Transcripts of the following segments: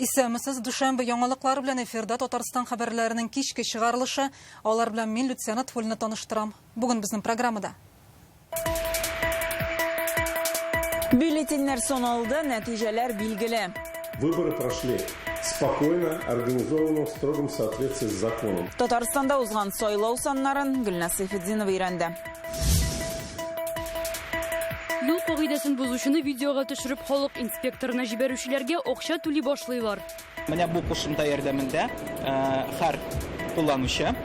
Исәнмесез, дүшәмбе яңалыклары белән эфирда Татарстан хәбәрләренең кичке чыгарылышы. Алар белән мин Люция Нотфуллина таныштырам. Бүген безнең программада. Бюллетеньнәр саналды, нәтиҗәләр билгеле. Выборы прошли спокойно, организованно, в строгом соответствии с законом. Татарстанда узган сайлау саннарын Гөлназ Сәйфетдинова өйрәнде. Юл кагыйдәсен бозучыны видеога төшереп халык инспекторына җибәрүчеләргә акча түли башлыйлар. Менә бу кушымта ярдәмендә һәр кулланучы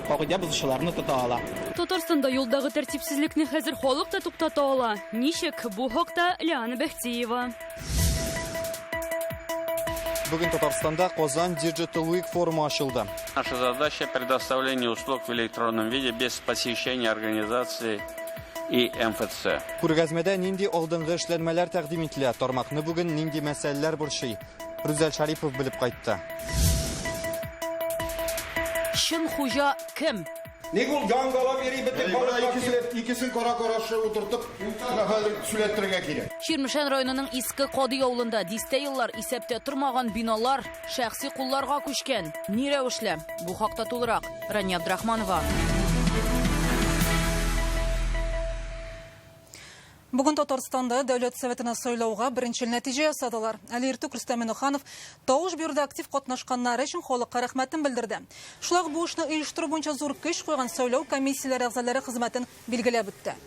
кагыйдә бозучыларны тота ала. Татарстанда юлдагы тәртипсезлекне хәзер халык та туктата ала. Ничек? Бу хакта Лиана Бәхтиева. Бүген Татарстанда Казан Digital Week форумы ачылды. Наша задача предоставление услуг в электронном виде без посещения организации и МФЦ. Күргәзмәдә нинди алдынгы эшләнмәләр тәкъдим ителә, тармакны бүген нинди мәсьәләләр борчый? Рүзәл Шарипов белеп кайтты. Чын хуҗа кем? Ник ул яңгалап йөри бөтен халыкка килеп? Икесен кара-каршы утыртып, менә хәзер сөйләттерергә кирәк. Чирмешән районының Иске Кади авылында дистә еллар исәптә тормаган биналар шәхси кулларга күчкән. Ни рәвешле? Бу хакта тулырак Рания Абдрахманова. Бүген Татарстанда Дәүләт Советына сайлауга беренчел нәтиҗә ясадылар. Әле иртүк Рөстәм Миннеханов тавыш бирүдә актив катнашканнары өчен халыкка рәхмәтен белдерде. Шулай ук бу эшне оештыру буенча зур көч куйган сайлау комиссияләре әгъзалары хезмәтен билгеләп үтте.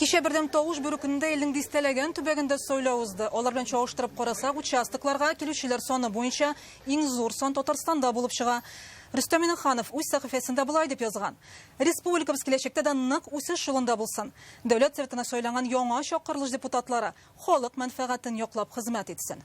Кичә бердәм тавыш бирү көнендә илнең дистәләгән төбәгендә сайлау узды. Алар белән чагыштырып карасак, участокларга килүчеләр саны буенча иң зур сан Татарстанда булып чыга. Рөстәм Миннеханов үз сәхифәсендә болай дип язган: Республикабыз киләчәктә дә нык үсеш юлында булсын. Дәүләт Советына сайланган яңа чакырылыш депутатлары халык мәнфәгатен яклап хезмәт итсен.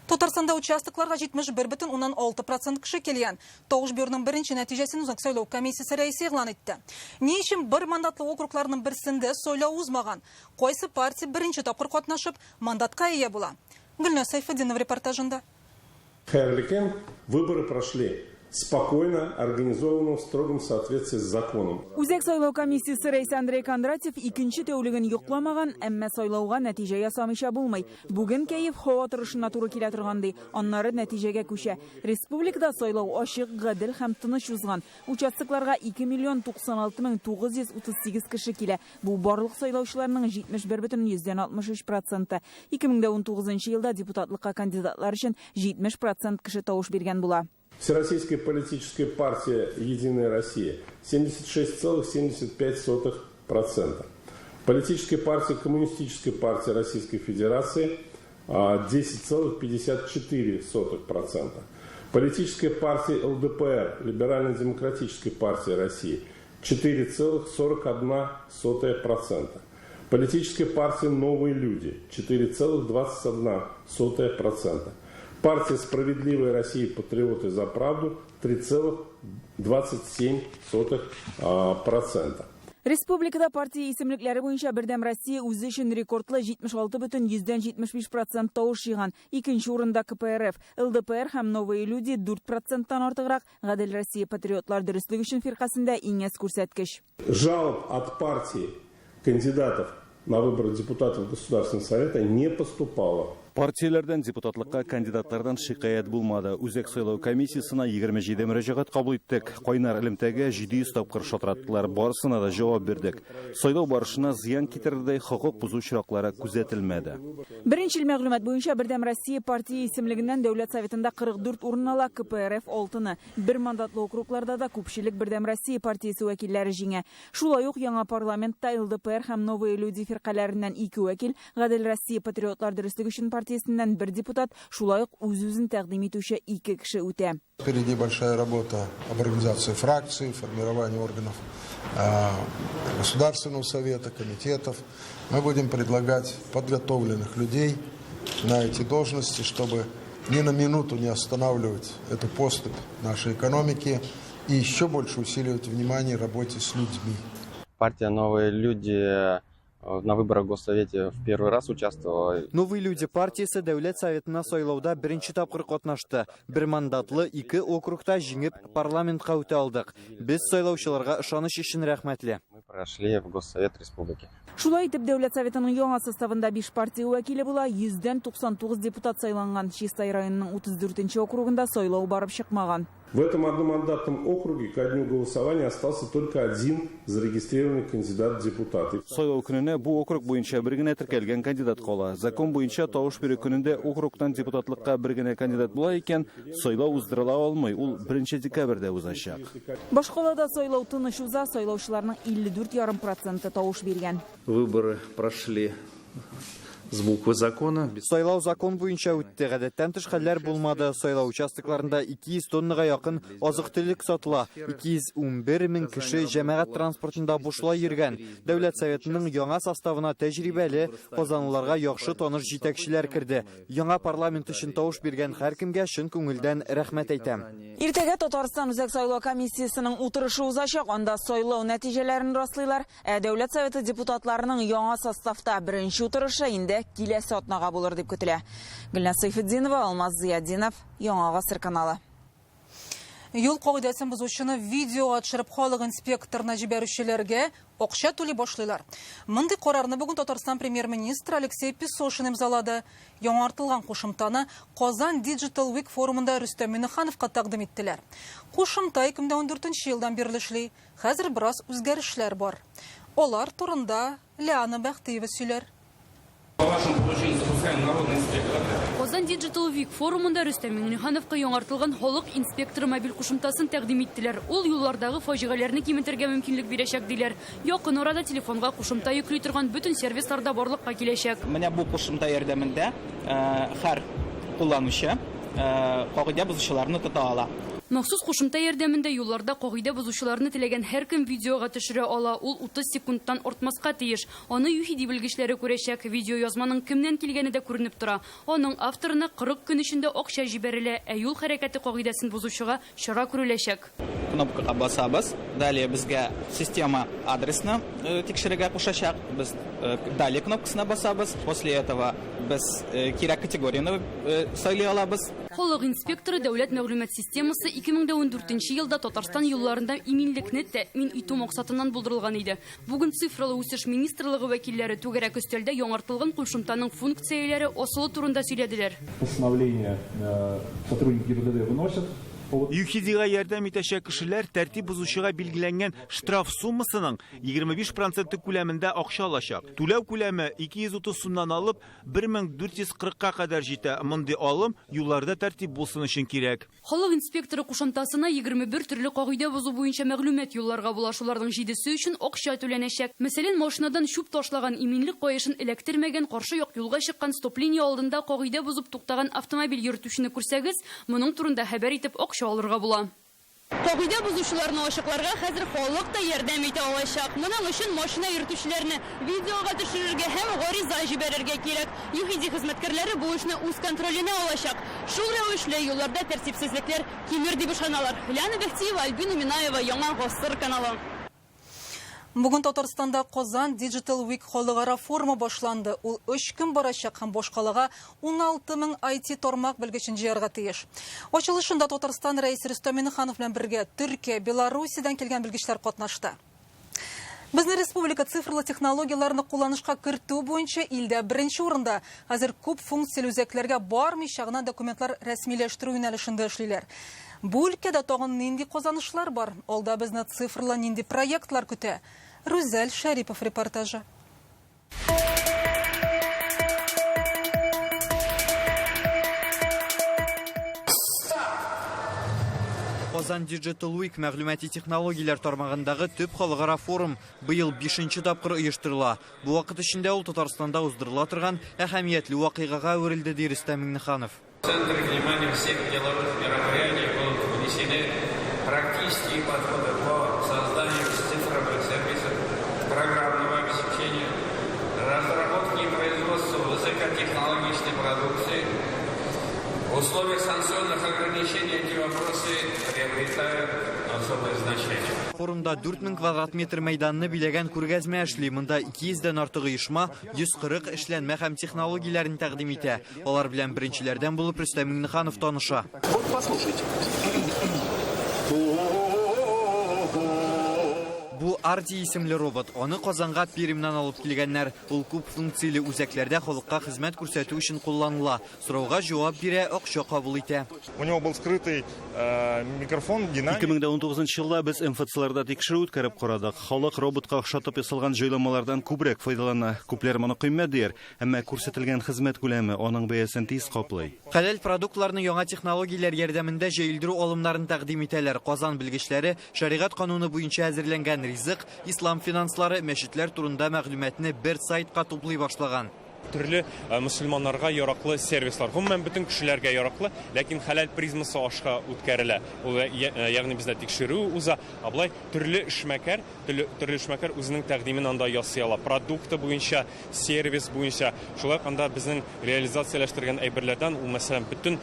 Татарстанда участокларга 71,6 процент кеше килгән. Тавыш бирүнең беренче нәтиҗәсен Үзәк сайлау комиссиясе рәисе игълан итте. Ни өчен бер мандатлы округларның берсендә сайлау узмаган? Кайсы партия беренче тапкыр катнашып, мандатка ия була? Гөлназ Сәйфетдинова репортажында. Хәерле көн. Выборы прошли спокойно, организованно, в строгом соответствии с законом. Үзәк сайлау комиссиясе рәисе Андрей Кондратьев икенче тәүлеген йокламаган, әмма сайлауга нәтиҗә ясамыйча булмый. Бүген кәеф һава торышына туры килә торган ди. Аннары нәтиҗәгә күчә. Республикада сайлау ачык, гадел һәм тыныч узган. Участокларга 2 миллион 96 мең 938 кеше килә. Бу барлык сайлаучыларның 71,63 проценты. 2019 елда депутатлыкка кандидатлар өчен 70 процент кеше тавыш биргән була. Всероссийская политическая партия «Единая Россия» 76,75%. Политическая партия Коммунистическая партия Российской Федерации 10,54%. Политическая партия ЛДПР, Либерально-демократическая партия России, 4,41%. Политическая партия «Новые люди» 4,21%. Партия «Справедливая Россия. Патриоты за правду» 3,27%. Республикада партия исемлекләре буенча Бердәм Россия үзе өчен рекордлы 76,75 процент тавыш җыйган. Икенче урында КПРФ, ЛДПР һәм Новые люди 4 проценттан артыграк, Гадел Россия патриотлар дөреслек өчен фиркасендә иң әз күрсәткеч. Жалоб от партии кандидатов на выборы депутатов Государственного Совета не поступало. Партияләрдән депутатлыкка кандидатлардан шикаять булмады. Үзәк сайлау комиссиясенә 27 мөрәҗәгать кабул иттек. Кайнар элемтәгә 700 тапкыр шалтыраттылар. Барысына да җавап бирдек. Сайлау барышына зыян китерердәй хокук бозу очраклары күзәтелмәде. Беренчел мәгълүмат буенча Бердәм Россия партия исемлегеннән Дәүләт Советында 44 урын ала, КПРФ алтыны. Бер мандатлы округларда да күпчелек Бердәм Россия партиясе вәкилләре җиңә. Шулай ук яңа парламентта ЛДПР һәм Новые люди фиркаләреннән ике вәкил, Гадел Россия патриотлар дөреслек өчен партиясеннән бер депутат, шулай ук үз-үзен тәкъдим итүче ике кеше үтә. Впереди большая работа об организации фракций, формировании органов Государственного совета, комитетов. Мы будем предлагать подготовленных людей на эти должности, чтобы ни на минуту не останавливать эту поступь нашей экономики и еще больше усиливать внимание работе с людьми. Партия «Новые люди» на выборах в Госсовете в первый раз участвовала. Новые люди партиясе Дәүләт Советына сайлауда беренче тапкыр катнашты. Бер мандатлы ике округта җиңеп парламентка үтә алдык. Без сайлаучыларга ышаныч өчен рәхмәтле. прошли в Госсовет Республики. Шулай итеп, Дәүләт Советының яңа составында 5 партия вәкиле була, 100дән 99 депутат сайланган. Чистай районының 34 округында сайлау барып чыкмаган. В этом одномандатном округе ко дню голосования остался только один зарегистрированный кандидат в депутаты. Сайлау көненә бу округ буенча бер генә теркәлгән кандидат кала. Закон буенча тавыш бирү көнендә округтан депутатлыкка бер генә кандидат була икән, сайлау уздырыла алмый. Ул 1 декабрьдә узачак. Башкалада сайлау тыныч уза, сайлаучыларның 54,5 проценты тавыш биргән. Выборы прошли с буквы закона. Сайлау закон буенча үтте. Гадәттән тыш хәлләр булмады. Сайлау участокларында 200 тоннага якын азык-төлек сатыла. 211 мең кеше җәмәгать транспортында бушлай йөргән. Дәүләт Советының яңа составына тәҗрибәле, казанлыларга яхшы таныш җитәкчеләр керде. Яңа парламент өчен тавыш биргән һәркемгә чын күңелдән рәхмәт әйтәм. Иртәгә Татарстан Үзәк сайлау комиссиясенең утырышы узачак. Анда сайлау нәтиҗәләрен раслыйлар. Ә Дәүләт Советы депутатларының яңа составта беренче утырышы инде киләсе атнага булыр дип көтелә. Гөлназ Сайфетдинова, Алмаз Зиятдинов, Яңа Гасыр каналы. Юл кагыйдәсен бозучыны видеога төшереп халык инспекторына җибәрүчеләргә акча түли башлыйлар. Мондый карарны бүген Татарстан премьер-министры Алексей Песошин имзалады. Яңартылган кушымтаны Казан Digital Week форумында Рөстәм Миңнехановка тәкъдим иттеләр. Кушымта 2014 елдан бирле эшли. Хәзер бераз үзгәрешләр бар. Алар турында Лиана Бәхтиева сөйләр. По вашему поручению запускаем народный инспектор. Казан Digital Week форумында Рөстәм Миңнехановка яңартылган халык инспекторы мобиль кушымтасын тәкъдим иттеләр. Ул юллардагы фаҗигаләрне киметергә мөмкинлек бирәчәк диләр. Якын арада телефонга кушымта йөкли торган бөтен сервислар да барлыкка киләчәк. Менә бу кушымта ярдәмендә һәр кулланучы кагыйдә бозучыларны тота ала. Махсус кушымта ярдәмендә юлларда кагыйдә бозучыларны теләгән һәркем видеога төшерә ала. Ул 30 секундтан артмаска тиеш. Аны ЮХИДИ белгечләре күрәчәк. Видео язманың кемнән килгәне дә күренеп тора. Аның авторына 40 көн эчендә акча җибәрелә, ә юл хәрәкәте кагыйдәсен бозучыга чара күреләчәк. Кнопкага басабыз. Далее безгә система адресны тикшерергә кушачак. Без далее кнопкасына басабыз. После этого без кирәк категорияне сайлый алабыз. Халык инспекторы дәүләт мәгълүмат системасы 2014 елда Татарстан юлларында иминлекне тәэмин итү максатыннан булдырылган иде. Бүген цифрлы үсеш министрлыгы вәкилләре түгәрәк өстәлдә яңартылган кушымтаның функцияләре, асылы турында сөйләделәр. Постановление сотрудники ГИБДД выносят. ЮХИДИга ярдәм итәчәк кешеләр тәртип бозучыга билгеләнгән штраф суммасының 25 проценты күләмендә акча алачак. Түләү күләме 230 сумнан алып 1440-ка кадәр җитә. Мондый алым юлларда тәртип булсын өчен кирәк. Халык инспекторы кушымтасына 21 төрле кагыйдә бозу буенча мәгълүмат юлларга була. Шуларның 7-се өчен акча түләнәчәк. Мәсәлән, машинадан чүп ташлаган, иминлек каешын эләктермәгән, каршы як юлга чыккан, стоп-линия алдында кагыйдә бозып туктаган автомобиль йөртүчене күрсәгез, моның турында хәбәр итеп акча алырга була. Кагыйдә бозучыларны ачыкларга хәзер халык та ярдәм итә алачак. Моның өчен машина йөртүчеләрне видеога төшерергә һәм гариза җибәрергә кирәк. ЮХИДИ хезмәткәрләре бу эшне үз контроленә алачак. Шул рәвешле юлларда тәртипсезлекләр кимер дип ышаналар. Лиана Бәхтиева, Альбина Минаева, Яңа Гасыр каналы. Бүген Татарстанда Казан Digital Week халыкара форумы башланды. Ул 3 көн барачак һәм башкалага 16 мең IT тармак белгечен җыярга тиеш. Ачылышында Татарстан рәисе Рөстәм Миңнеханов белән бергә Төркия, Белоруссиядән килгән белгечләр катнашты. Безнең республика цифрлы технологияләрне кулланышка кертү буенча илдә беренче урында. Хәзер күп функцияле үзәкләргә бармыйча гына документлар рәсмиләштерү юнәлешендә эшлиләр. Бу өлкәдә тагын нинди казанышлар бар? Алда безне цифрлы нинди проектлар көтә? Рүзәл Шәрипов репортажы. Казан Digital Week мәгълүмати технологияләр тармагындагы төп халыкара форум быел 5 тапкыр оештырыла. Бу вакыт эчендә ул Татарстанда уздырыла торган әһәмиятле вакыйгага әверелде, ди Рөстәм Миңнеханов. В центр внимания всех деловых мероприятий будут внесены практические подходы по созданию цифровых сервисов, программного обеспечения, разработке и производству высокотехнологичной продукции. В условиях санкционных ограничений эти вопросы приобретают особое значение. Форумда 4000 квадрат метр мәйданны биләгән күргәзмә эшли. Монда 200дән артык оешма 140 эшләнмә һәм технологияләрен тәкъдим итә. Алар белән беренчеләрдән булып Рөстәм Миңнеханов таныша. Вот послушайте. Бу Арди исемле робот. Аны Казанга Пермьнан алып килгәннәр. Ул күп функцияле үзәкләрдә халыкка хезмәт күрсәтү өчен кулланыла. Сорауга җавап бирә, акча кабул итә. У него был скрытый микрофон, динамик. 2019 елда без МФЦларда тикшерү үткәреп карадык. Халык роботка охшатып ясалган җайланмалардан күбрәк файдалана. Күпләр моны кыйммәт дияр, әмма күрсәтелгән хезмәт күләме аның бәясен тиз каплый. Хәләл продуктларны яңа технологияләр ярдәмендә җәелдерү алымнарын тәкъдим итәләр. Казан белгечләре шәригать кануны буенча әзерләнгән ризык, ислам финанслары, мәчетләр турында мәгълүматны бер сайтка туплый башлаган. Төрле мөселманнарга яраклы сервислар, гомумән бөтен кешеләргә яраклы, ләкин хәләл призмасы аша үткәрелә. Ул ягъни бездә тикшерү уза. Ә болай төрле эшмәкәр, төрле эшмәкәр үзенең тәкъдимен анда ясый ала. Продукты буенча, сервис буенча. Шулай ук анда безнең реализацияләштергән әйберләрдән, ул мәсәлән бөтен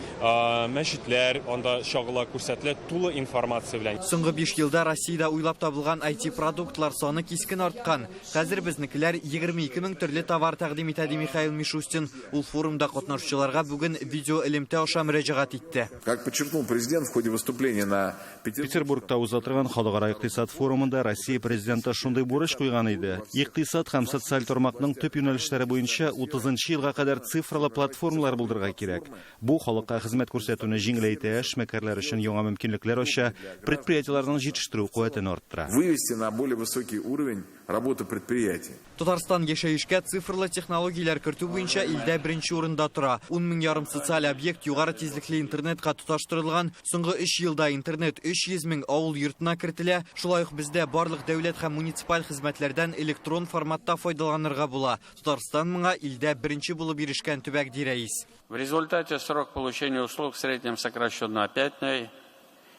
мәчетләр анда чагыла, күрсәтелә тулы информация белән. Соңгы 5 елда Россиядә уйлап табылган IT-продуктлар саны кискен арткан. Хәзер безнекеләр 22 мең төрле товар тәкъдим итә, ди Михаил Мишустин. Ул форумда катнашучыларга бүген видеоэлемтә аша мөрәҗәгать итте. Как подчеркнул президент в ходе выступления на Петербургта уза торган халыкара икътисад форумында Россия президенты шундый бурыч куйган иде. Икътисад һәм социаль тармакның төп юнәлешләре буенча 30 елга кадәр цифрлы платформалар булдырырга кирәк. Бу халыкка хезмәт күрсәтүне җиңеләйтә, эшмәкәрләр өчен яңа мөмкинлекләр ача, предприятиеләрнең җитештерү куәтен арттыра. Вывести на более высокий уровень работу предприятий. Татарстан яшәешкә цифрлы технологияләр кертү буенча илдә беренче урында тора. 10 мең ярым социаль объект югары тизлекле интернетка тоташтырылган. Соңгы 3 елда интернет 300 мең авыл йортына кертелә. Шулай ук бездә барлык дәүләт һәм муниципаль хезмәтләрдән электрон форматта файдаланырга була. Татарстан моңа илдә беренче булып ирешкән төбәк, ди рәис. В результате срок получения услуг в среднем сокращен на 5 дней.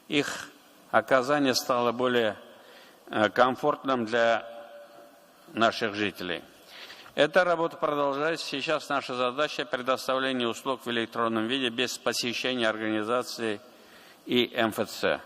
Их оказание стало более комфортным для наших жителей. Эта работа продолжается. Сейчас наша задача – предоставление услуг в электронном виде без посещения организации и МФЦ.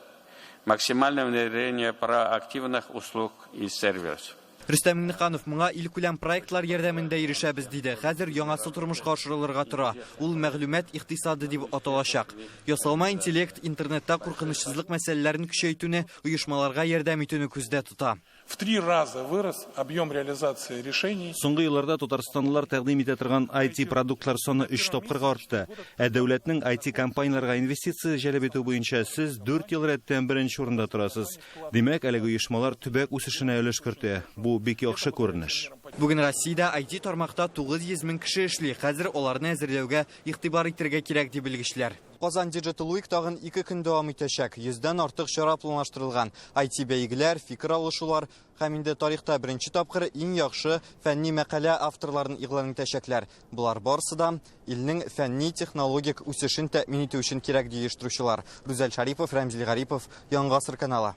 Максимальное внедрение проактивных услуг и сервисов. Рөстәм Миңнеханов моңа илкүләм проектлар ярдәмендә ирешәбез диде. Хәзер яңасы тормышка ашырылырга тора. Ул мәгълүмат икътисады дип аталачак. Ясалма интеллект интернетта куркынычсызлык мәсьәләләрен көчәйтүне, оешмаларга ярдәм итүне күздә тота. В 3 раза вырос объем реализации решений. Соңгы елларда татарстанлылар тәкъдим итә торган IT-продуктлар саны 3 тапкырга артты. Ә дәүләтнең IT-компанияләргә инвестиция җәлеп итү буенча сез 4 ел рәттән беренче урында торасыз. Димәк, әлеге оешмалар төбәк үсешенә өлеш кертә. Бу бик яхшы күренеш. Бүген Россиядә IT тармакта 900 мең кеше эшли. Хәзер аларны әзерләүгә игътибар итәргә кирәк, ди белгечләр. Казан Digital Week тагын 2 көн дәвам итәчәк. 100дән артык чара планлаштырылган. IT бәйгеләр, фикер алышулар һәм инде тарихта беренче тапкыр иң яхшы фәнни мәкалә авторларын игълан итәчәкләр. Болар барысы да илнең фәнни технологик үсешен тәэмин итү өчен кирәк, ди оештыручылар. Рүзәл Шарипов, Рәмзил Гарипов, Яңа Гасыр каналы.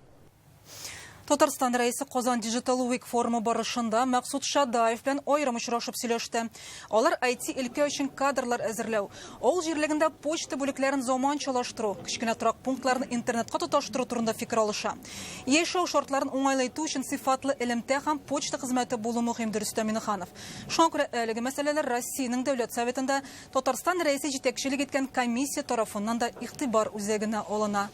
Татарстан рәисе Казан Digital Week форумы барышында Максут Шадаев белән аерым очрашып сөйләште. Алар IT өлкә өчен кадрлар әзерләү, авыл җирлегендә почта бүлекләрен заманчалаштыру, кечкенә торак пунктларын интернетка тоташтыру турында фикер алыша. Яшәү шартларын уңайлы итү өчен сыйфатлы элемтә һәм почта хезмәте булу мөһим, ди Рөстәм Миңнеханов. Шуңа күрә әлеге мәсьәләләр Россиянең Дәүләт Советында Татарстан рәисе җитәкчелек иткән комиссия тарафыннан да игътибар үзәгенә алына.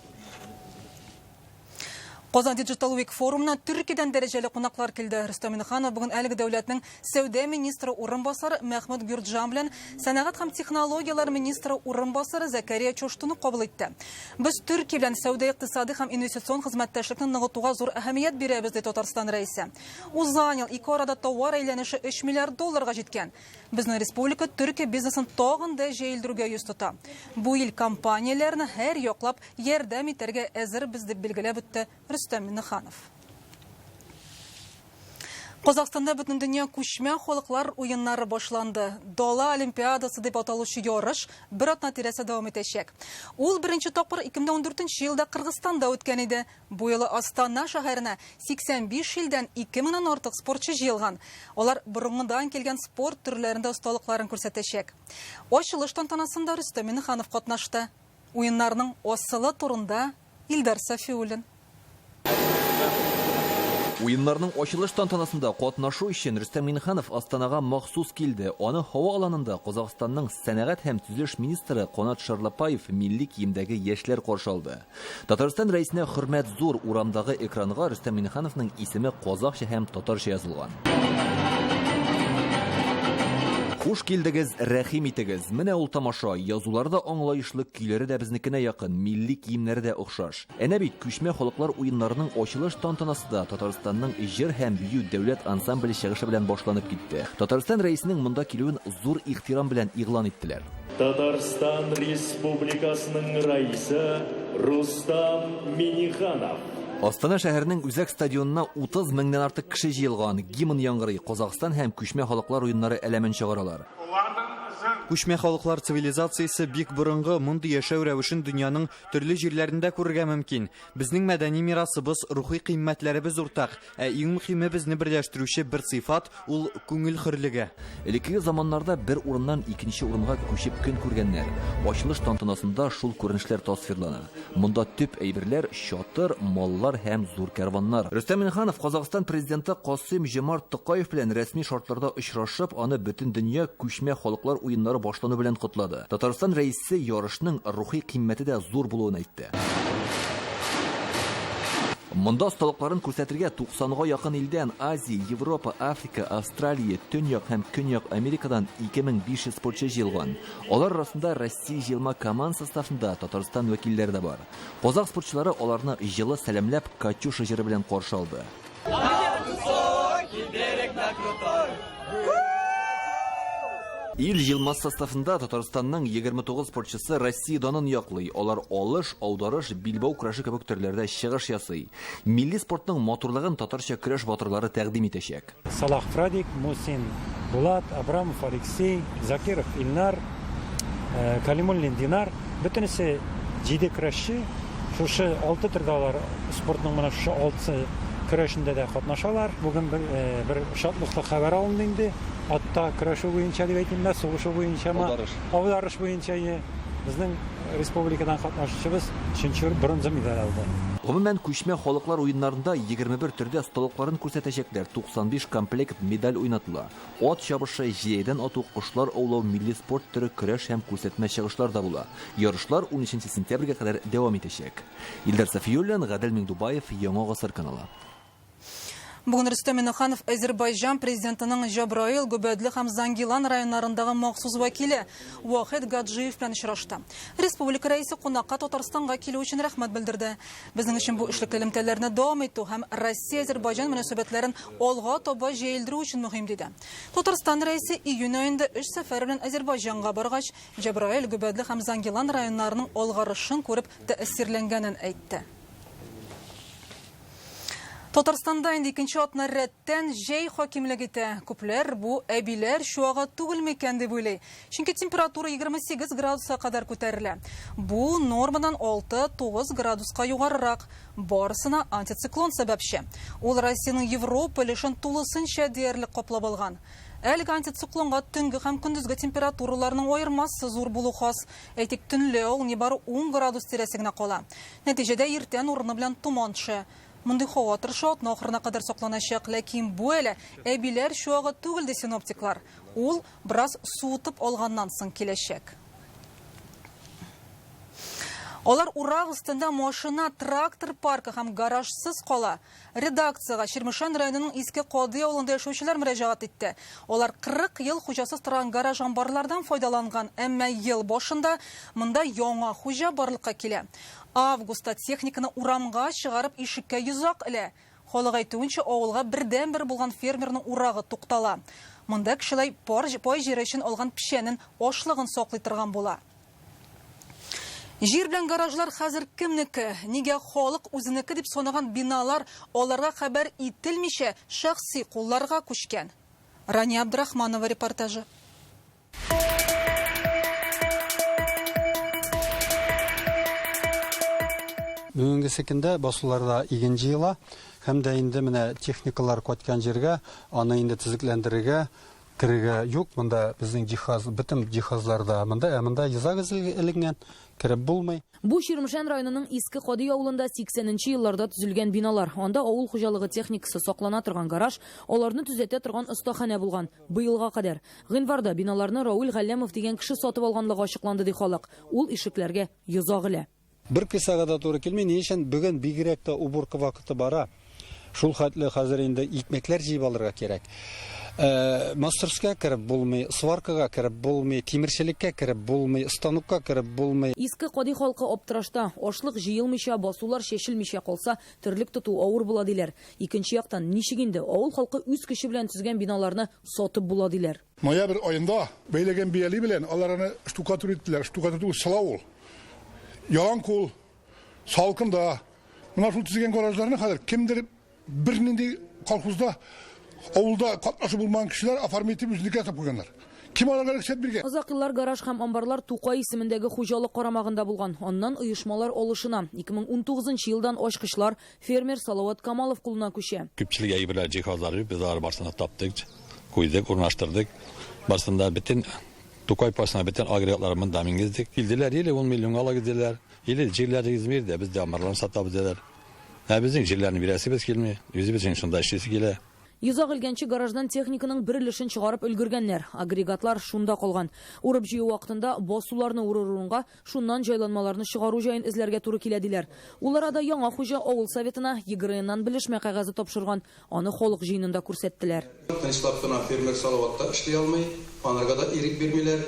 Казан Digital Week форумына Төркиядән дәрәҗәле кунаклар килде. Рөстәм Миңнеханов бүген әлеге дәүләтнең сәүдә министры урынбасары Мәхмүт Гюрджан белән сәнәгать һәм технологияләр министры урынбасары Зәкәрия Чоштуны кабул итте. Без Төркия белән сәүдә, икътисади һәм инвестицион хезмәттәшлекне ныгытуга зур әһәмият бирәбез, ди Татарстан рәисе. Узган ел ике арада товар әйләнеше 3 миллиард долларга җиткән. Безнең республика Төркия бизнесын тагын да җәелдерүгә йөз тота. Бу ил компанияләренә һәр яклап ярдәм итәргә әзербез, дип билгеләп үтте Рөстәм Миңнеханов. Казахстанда бөтендөнья күчмә халыклар уеннары башланды. Дала Олимпиадасы дип аталучы ярыш бер атна тирәсе дәвам итәчәк. Ул беренче тапкыр 2014 елда Кыргызстанда үткән иде. Бу юлы Астана шәһәренә 85 илдән 2000-нән артык спортчы җыелган. Алар борынгыдан килгән спорт төрләрендә осталыкларын күрсәтәчәк. Ачылыш тантанасында Рөстәм Миңнеханов катнашты. Уеннарның асылы турында Илдар Сафиуллин. Уеннарның ачылыш тантанасында катнашу өчен Рөстәм Миңнеханов Астанага махсус килде. Аны һава аланында Казахстанның сәнәгать һәм төзелеш министры Канат Шарлапаев милли киемдәге яшьләр каршы алды. Татарстан Рәисенә хөрмәт зур, урамдагы экранга Рөстәм Миңнехановның исеме казахча һәм татарча язылган. Хуш килдегез, рәхим итегез. Менә ул тамаша, язулары да аңлаешлы, көйләре дә безнекенә якын, милли киемнәре дә охшаш. Әнә бит, күчмә халыклар уеннарының ачылыш тантанасы да Татарстанның җыр һәм бию дәүләт ансамбле чыгышы белән башланып китте. Татарстан Рәисенең монда килүен зур ихтирам белән игълан иттеләр. Татарстан Республикасының Раисы Рустам Минниханов. Астана шәһәренең үзәк стадионына 30 меңнән артык кеше җыелган. Гимн яңгырый, Казахстан һәм күчмә халыклар уеннары әләмен чыгаралар. Күчмә халыклар цивилизациясе бик борынгы, мондый яшәү рәвешен дөньяның төрле җирләрендә күрергә мөмкин. Безнең мәдәни мирасыбыз, рухи кыйммәтләребез уртак. Ә иң мөхиме безне берләштерүче бер сыйфат, ул күңел хөрлеге. Элеккеге заманнарда бер урыннан икенче урынга күчеп көн күргәннәр. Ачылыш тантанасында шул күренешләр тасвирлана. Монда төп әйберләр, чатыр, маллар һәм зур кәрваннар. Рөстәм Миңнеханов Казахстан Президенты Касыйм-Җомарт Токаев белән рәсми шартларда очрашып, аны Бөтендөнья күчмә халыклар уеннары башлану белән котлады. Татарстан Рәисе ярышның рухи кыйммәте дә зур булуын әйтте. Монда осталыкларын күрсәтергә 90 га якын илдән, Азия, Европа, Африка, Австралия, Төньяк һәм Көньяк Америкадан 2500 спортчы җыелган. Алар арасында Россия җыелма команда составында Татарстан вәкилләре дә бар. Казах спортчылары аларны җылы сәламләп, Катюша җыры белән каршы алды. Ил җыелмасы составында Татарстанның 29 спортчысы Россия данын яклый. Алар алыш, аударыш, билбау көрәше кебек төрләрдә чыгыш ясый. Милли спортның матурлыгын татарча көрәш батырлары тәкъдим итәчәк. Салах Фрадик, Мусин Булат, Абрамов Алексей, Закиров Илнар, э, Калимуллин Динар. Бөтенесе җиде көрәшче. Шушы алты төрдә алар спортның менә шушы алтысы көрәшендә дә катнашалар. Бүген бер, э, бер шатлыклы хәбәр алынды инде. Атта көрәшү буенча дип әйтимме, сугышу буенчамы? Аударыш. Аударыш буенча безнең республикадан катнашучыбыз өченче бронза медаль алды. Гомумән, күчмә халыклар уеннарында 21 төрдә осталыкларын күрсәтәчәкләр, 95 комплект медаль уйнатыла. Ат чабышы, җәядән ату, кошлар аулау, милли спорт төре, көрәш һәм күрсәтмә чыгышлар да була. Ярышлар 13 сентябрьгә кадәр дәвам итәчәк. Илдар Сафиуллин, Гадел Миңдубаев, Яңа гасыр каналы. Бүген Рөстәм Миннеханов Әзербайҗан президентының Җабраил, Гөбәдле һәм Зангилан районнарындагы махсус вәкиле Вахид Гаджиев белән очрашты. Республика рәисе кунакка Татарстанга килү өчен рәхмәт белдерде. Безнең өчен бу эшлекле элемтәләрне дәвам итү һәм Россия-Әзербайҗан мөнәсәбәтләрен алга таба җәелдерү өчен мөһим, диде. Татарстан рәисе июнь аенда эш сәфәре белән Әзербайҗанга баргач, Җабраил, Гөбәдле һәм Зангилан районнарының алгарышын күреп тәэсирләнгәнен әйтте. Татарстанда инде икенче атна рәттән җәй хакимлек итә. Күпләр бу әбиләр чуагы түгел микән дип уйлый. Чөнки температура 28 градуска кадәр күтәрелә. Бу нормадан 6-9 градуска югарырак. Барысына антициклон сәбәпче. Ул Россиянең Европа өлешен тулысынча диярлек каплап алган. Әлеге антициклонга төнге һәм көндезге температураларның аермасы зур булу хас. Әйтик, төнлә ул нибары 10 градус тирәсе генә кала. Нәтиҗәдә иртән урыны белән томан төшә. Мондый һава торышы атна ахырына кадәр сакланачак, ләкин бу әле әбиләр чуагы түгел, ди синоптиклар. Ул бераз суытып алганнан соң киләчәк. Алар урак өстендә машина, трактор паркы һәм гаражсыз кала. Редакциягә Чирмешән районының Иске Кади авылында яшәүчеләр мөрәҗәгать итте. Алар 40 ел хуҗасыз торган гараж-амбарлардан файдаланган, әмма ел башында монда яңа хуҗа барлыкка килә. Августта техниканы урамга чыгарып ишеккә йозак элә. Халык әйтүенчә, авылга бердәнбер булган фермерның урагы туктала. Монда кешеләй пар пай җире өчен алган печәнен, ашлыгын саклый торган була. Җир белән гаражлар хәзер кемнеке? Нигә халык үзенеке дип санаган биналар аларга хәбәр ителмичә шәхси кулларга күчкән? Рания Абдрахманова репортажы. Бүгенгесе көндә басуларда иген җыела һәм дә инде менә техникалар кайткан җиргә аны инде төзекләндерергә, Керергә юк, монда безнең җиһаз, бөтен җиһазлар да монда, ә монда йозак эленгән, кереп булмый. Бу Чирмешән районының Иске Кади авылында 80 нче елларда төзелгән биналар. Анда авыл хуҗалыгы техникасы саклана торган гараж, аларны төзәтә торган остаханә булган. Быелга кадәр. Гыйнварда биналарны Рауил Галләмов дигән кеше сатып алганлыгы ачыкланды, ди халык. Ул ишекләргә йозак элә. Бер кысага да туры килми, ни өчен бүген бигрәк тә уборка вакыты бара. Шул хәтле хәзер инде икмәкләр җыеп алырга кирәк. Э, мастерская кереп булмый, сваркага кереп булмый, тимерчелеккә кереп булмый, станокка кереп булмый. Иске Кади халкы аптырашта. Ашлык җыелмыйча, басулар чәчелмичә калса, терлек тоту авыр була, диләр. Икенче яктан, ничек инде авыл халкы үз көче белән төзегән биналарны сатып була, диләр. Ноябрь аенда бәйләгән биялей белән алар аны штукатур иттеләр. Штукатур түгел, сылау ул. Ялан кул, салкында. Менә шул төзегән гаражларны хәзер кемдер бернинди колхозда, авылда катнашы булмаган кешеләр оформить итеп үзенеке ясап куйганнар. Кем аларга рөхсәт биргән? Озак еллар гараж һәм амбарлар Тукай исемендәге хуҗалык карамагында булган. Аннан оешмалар алышына. 2019 нчы елдан ачкычлар фермер Салават Камалов кулына күчә. Күпчелек әйберләр, җиһазлар юк, без алар барысын да таптык, куйдык, урнаштырдык. Барысын да бөтен Тукай пасына бөтен агрегатларын монда менгездек. Килделәр, или ун миллионга алыгыз диделәр, или җирләрегезне бир дә, без дә амбарларны сатабыз диделәр. Ә безнең җирләрне бирәсебез килми, үзебезнең шунда эшлисе килә. Йозак элгәнче гараждан техниканың бер өлешен чыгарып өлгергәннәр. Агрегатлар шунда калган. Урып-җыю вакытында басуларны урыр урынга шуннан җайланмаларны чыгару җаен эзләргә туры килә, диләр. Ул арада яңа хуҗа авыл советына ЕГРНнан белешмә кәгазе тапшырган. Аны халык җыенында күрсәттеләр. Тынычлап кына фермер Салават та эшли алмый, анарга да ирек бирмиләр.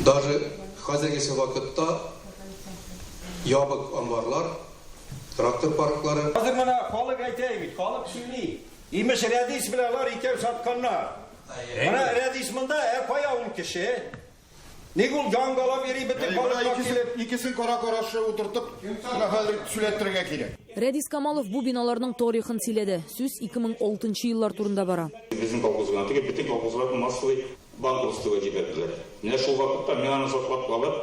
Даже хәзергесе вакытта ябык амбарлар, трактор парклары. Хәзер менә халык әйтә бит, халык сөйли. Имеш, Рәдис белән алар икәү сатканнар. Менә Рәдис монда, ә кая ул кеше? Ник ул янгалап йөри бөтен халыкка килеп? Икесен кара-каршы утыртып, менә хәзер сөйләттерергә кирәк. Рәдис Камалов бу биналарның тарихын сөйләде. Сүз 2006 нчы еллар турында бара. Безнең колхоз гына түгел, бөтен колхозларны массовый банкротствога җибәрделәр. Менә шул вакытта мин аны саклап калып,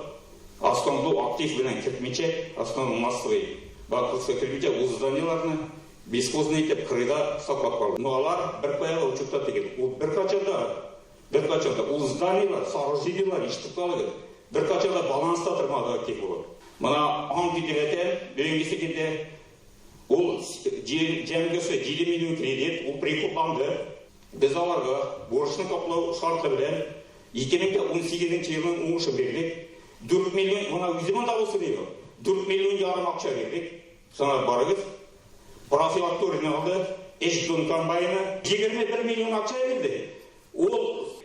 основной актив белән кертмичә, основной массовый банкротствога кертмичә, ул зданиеләрне бесхозный итеп кырыйда саклап калдым. Но алар беркая да учетта түгел. Ул беркайчан да Беркайчан да ул зданиеләр, сооружениеләр, ишетеп калыгыз, беркайчан да баланста тормады актив булып. Мына ант итеп әйтәм, бүгенгесе көндә ул җәмгысе 7 миллион кредит, ул прикупланды. Без аларга бурычны каплау шарты белән 2018 нче елның уңышын бирдек. 4 миллион, мына үзе монда булсын иде. 4 миллион ярым акча бирдек. Санап барыгыз. Профилакторийны алды, өч тонн комбайны, 21 миллион акча бирде. Ул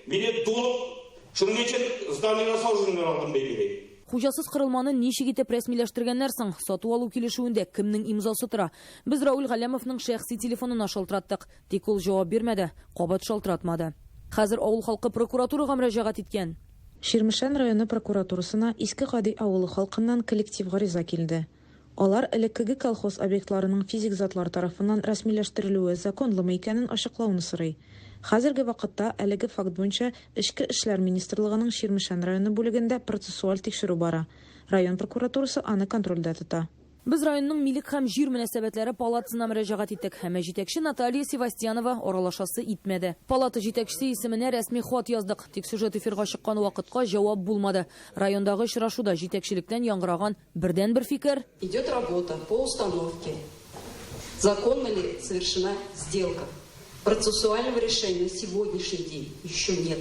мине тулып, шуның өчен зданиеләр сооружениеләр алдым ди иде. Хуҗасыз корылманы ничек итеп рәсмиләштергәннәр соң? Сату-алу килешүендә кемнең имзасы тора? Без Рауил Галләмовның шәхси телефонына шалтыраттык. Тик ул җавап бирмәде, кабат шалтыратмады. Хәзер авыл халкы прокуратурага мөрәҗәгать иткән. Чирмешән районы прокуратурасына Иске Кади авылы халкыннан коллектив гариза килде. Алар элеккеге колхоз объектларының физик затлар тарафыннан рәсмиләштерелүе законлымы икәнен ачыклауны сорый. Хәзерге вакытта әлеге факт буенча Эчке эшләр министрлыгының Чирмешән районы бүлегендә процессуаль тикшерү бара. Район прокуратурасы аны контрольдә тота. Без районның милек һәм җир мөнәсәбәтләре палатасына мөрәҗәгать иттек, әмма җитәкче Наталья Севастьянова аралашасы итмәде. Палата җитәкчесе исеменә рәсми хат яздык, тик сюжет эфирга чыккан вакытка җавап булмады. Райондагы очрашуда җитәкчелектән яңгыраган Бердәнбер фикер. Идет работа по установке, законно ли совершена сделка. Процессуального решения на сегодняшний день еще нет.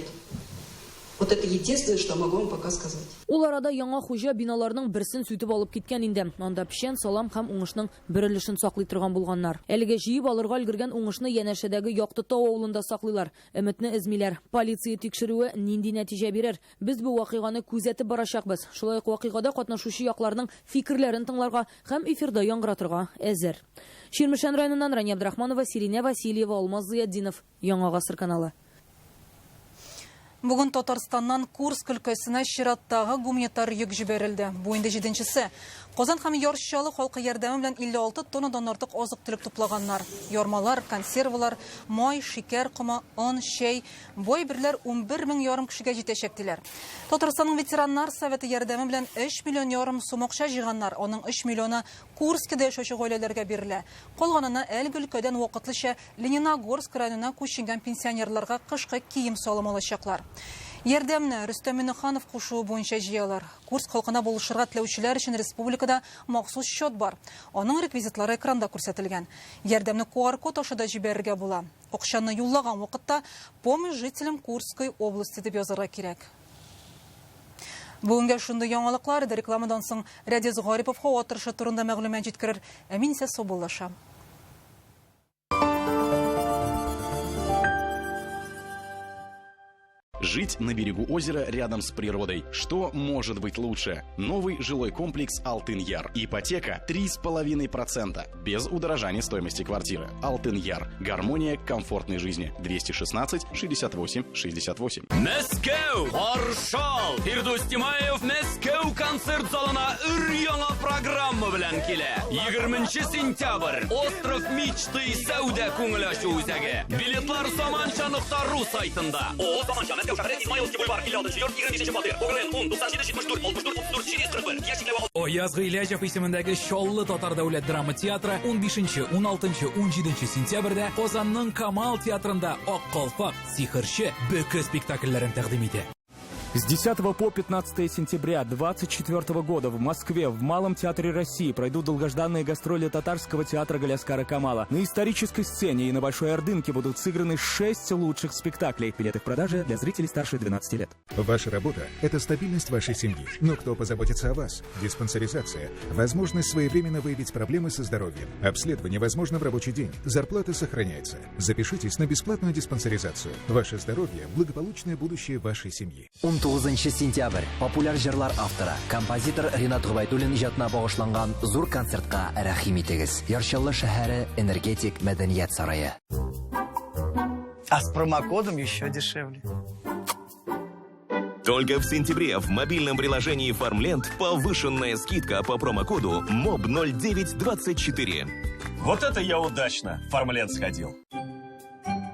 Вот это единственное, что могу вам пока сказать. Ул арада яңа хуҗа биналарның берсен сүтеп алып киткән инде. Анда печән, салам һәм уңышның бер өлешен саклый торган булганнар. Әлегә җыеп алырга өлгергән уңышны янәшәдәге Якты Тау авылында саклыйлар. Өметне өзмиләр. Полиция тикшерүе нинди нәтиҗә бирер? Без бу вакыйганы күзәтеп барачакбыз. Шулай ук вакыйгада катнашучы якларның фикерләрен тыңларга һәм эфирда яңгыратырга әзер. Чирмешән районыннан Рания Абдрахманова, Сиринә Васильева, Алмаз Зыятдинов, Яңа гасыр каналы. Бүген Татарстаннан Курск өлкәсенә чираттагы гуманитар йөк җибәрелде. Бу инде җиденчесе. Казан һәм Яр Чаллы халкы ярдәме белән 56 тоннадан артык азык-төлек туплаганнар. Ярмалар, консервалар, май, шикәр комы, он, чәй. Бу әйберләр 11 мең ярым кешегә җитәчәк, диләр. Татарстанның ветераннар советы ярдәме белән 3 миллион ярым сум акча җыйганнар. Аның 3 миллионы Курскида яшәүче гаиләләргә бирелә. Калганына әлеге өлкәдән вакытлыча Лениногорск районына күченгән пенсионерларга кышкы кием-салым алачаклар. Ярдәмне Рөстәм Миңнеханов кушуы буенча җыялар. Курск халкына булышырга теләүчеләр өчен республикада махсус счет бар. Аның реквизитлары экранда күрсәтелгән. Ярдәмне QR-код аша да җибәрергә була. Акчаны юллаган вакытта Помощь жителям Курской области дип язарга кирәк. Бүгенгә шундый яңалыклар иде. Рекламадан соң Рәдис Гарипов һава торышы турында мәгълүмат җиткерер. Ә мин исә саубуллашам. Жить на берегу озера рядом с природой. Что может быть лучше? Новый жилой комплекс «Алтын-Яр». Ипотека 3,5%. Без удорожания стоимости квартиры. «Алтын-Яр». Гармония комфортной жизни. 216 68 68. Мәскәү, каршы ал! Фирдүс Тимаев Мәскәү концерт залына өр-яңа программа белән килә. 20 сентябрь, Остров мечты сәүдә күңел ачу үзәге. Билетлар заманча.ру сайтында. О, Заманча, Мәскәү шәһәре, Измайловский бульвар, 56 йорт, 25 фатир. ОГРН 10 97 74 64 34 741. Ящикләү Аяз Гыйләҗев исемендәге Чаллы татар дәүләт драма театры 15, 16, 17 сентябрьдә Казанның Камал театрында Ак калфак, Сихерче, Бөке спектакльләрен тәкъдим итә. С 10 по 15 сентября 2024 года в Москве в Малом театре России пройдут долгожданные гастроли татарского театра Галяскара Камала. На исторической сцене и на Большой Ордынке будут сыграны 6 лучших спектаклей. Билеты в продаже для зрителей старше 12 лет. Ваша работа – это стабильность вашей семьи. Но кто позаботится о вас? Диспансеризация. Возможность своевременно выявить проблемы со здоровьем. Обследование возможно в рабочий день. Зарплата сохраняется. Запишитесь на бесплатную диспансеризацию. Ваше здоровье – благополучное будущее вашей семьи. 19 сентябрь популяр җырлар авторы, композитор Ринат Гобәйдуллин иҗатына багышланган зур концертка рәхим итегез. Яр Чаллы шәһәре Энергетик мәдәният сарае. А с промокодом еще дешевле. Только в сентябре в мобильном приложении «Фармленд» повышенная скидка по промокоду МОБ0924. Вот это я удачно в «Фармленд» сходил.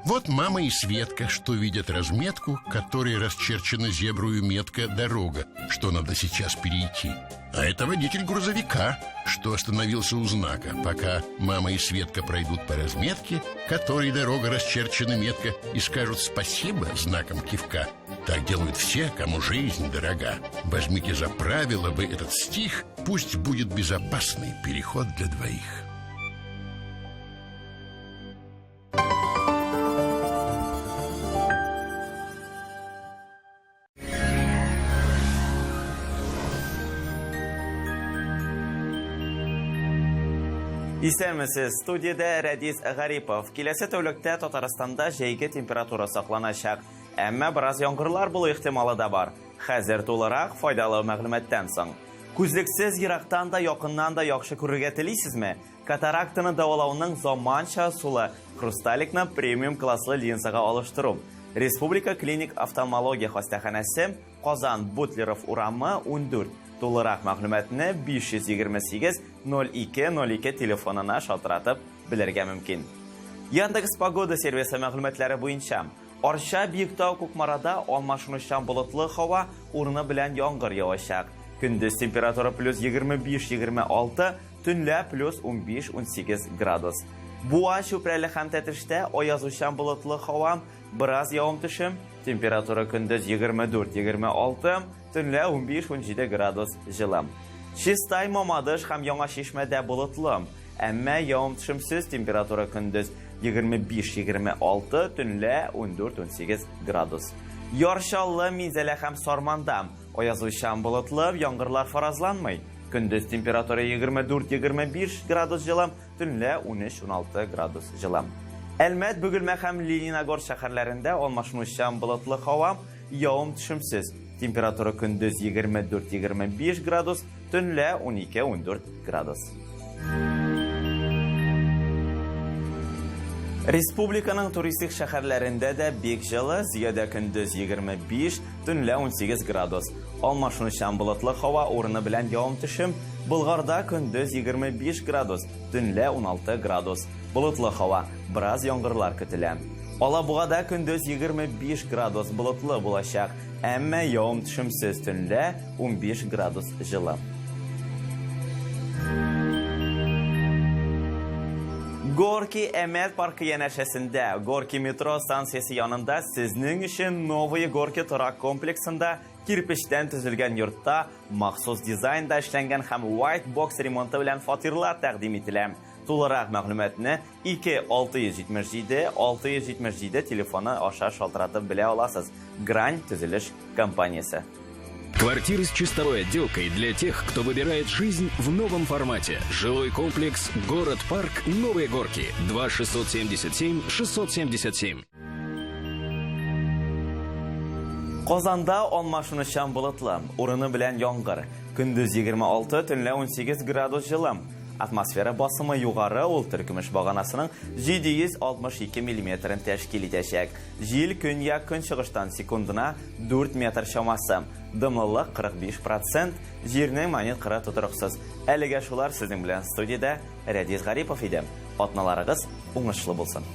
Вот мама и Светка, что видят разметку, которой расчерчена зебрую метка «Дорога», что надо сейчас перейти. А это водитель грузовика, что остановился у знака, пока мама и Светка пройдут по разметке, которой дорога расчерчена метка, и скажут спасибо знаком кивка. Так делают все, кому жизнь дорога. Возьмите за правило вы этот стих, пусть будет безопасный переход для двоих. Исәнмесез, студиядә Рәдис Гарипов. Киләсе тәүлектә Татарстанда җәйге температура сакланачак. Әмма бераз яңгырлар булу ихтималы да бар. Хәзер тулырак файдалы мәгълүматтан соң. Күзлексез ерактан да, якыннан да яхшы күрергә телисезме? Катарактаны дәвалауның заманча ысулы хрусталикны премиум класслы линзага алыштыру. Республика клиник офтальмология хастаханәсе, Казан, Бутлеров урамы, 14. Тулырак мәгълүматны 528 02 02 телефонына шалтыратып белергә мөмкин. Яндекс Погода сервисы мәгълүматлары буенча, Арча, Биектау, Кукмарада алмашынучан болытлы һава, урыны белән яңгыр явачак. Көндез температура плюс 25-26, төнлә плюс 15-18 градус. Буа, Чүпрәле һәм Тәтештә аязучан болытлы һава, бераз явым-төшем, температура көндез 24-26, төнлә 15-17 градус җылы. Чистай, Мамадыш һәм Яңа Чишмәдә болытлы, әмма явым-төшемсез, температура көндез 25-26, төнлә 14-18 градус. Яр Чаллы, Минзәлә һәм Сарманда аязучан болытлы, яңгырлар фаразланмый. Көндез температура 24-25 градус җылы, төнлә 13-16 градус җылы. Әлмәт, Бөгелмә һәм Лениногорск шәһәрләрендә алмашынучан болытлы һава, явым-төшемсез. Температура көндез 24-25 градус, төнлә 12-14 градус. Республиканың туристик шәһәрләрендә дә бик җылы, Зөядә көндез 25, төнлә 18 градус. Алмашынучан болытлы һава урыны белән явым-төшем. Болгарда көндез 25 градус, төнлә 16 градус. Болытлы һава, бераз яңгырлар көтелә. Алабугада көндез 25 градус болытлы булачак, әмма явым-төшемсез, төнлә 15 градус җылы. Горки Әмәт паркы янәшәсендә, Горки метро станциясе янында сезнең өчен Новые Горки торак комплексында кирпечтән төзелгән йортта махсус дизайнда эшләнгән һәм white box ремонты белән фатирлар тәкъдим ителә. Тулырак мәгълүматны 2 677 677 телефоны аша шалтыратып белә аласыз. Грань төзелеш компаниясе. Квартиры с чистовой отделкой для тех, кто выбирает жизнь в новом формате. Жилой комплекс «Город-парк Новые Горки». 2 677 677. Казанда алмашынучан болытлы, урыны белән яңгыр. Көндез 26, төнлә 18 градус җылы. Атмосфера басымы югары, ул теркөмеш баганасының 762 миллиметрын тәшкил итәчәк. Җил көньяк-көнчыгыштан секундына 4 метр чамасы. Дымлылык 45 процент, җирнең магнит кыры тотрыксыз. Әлегә шулар, сезнең белән студиядә Рәдис Гарипов иде. Атналарыгыз уңышлы булсын.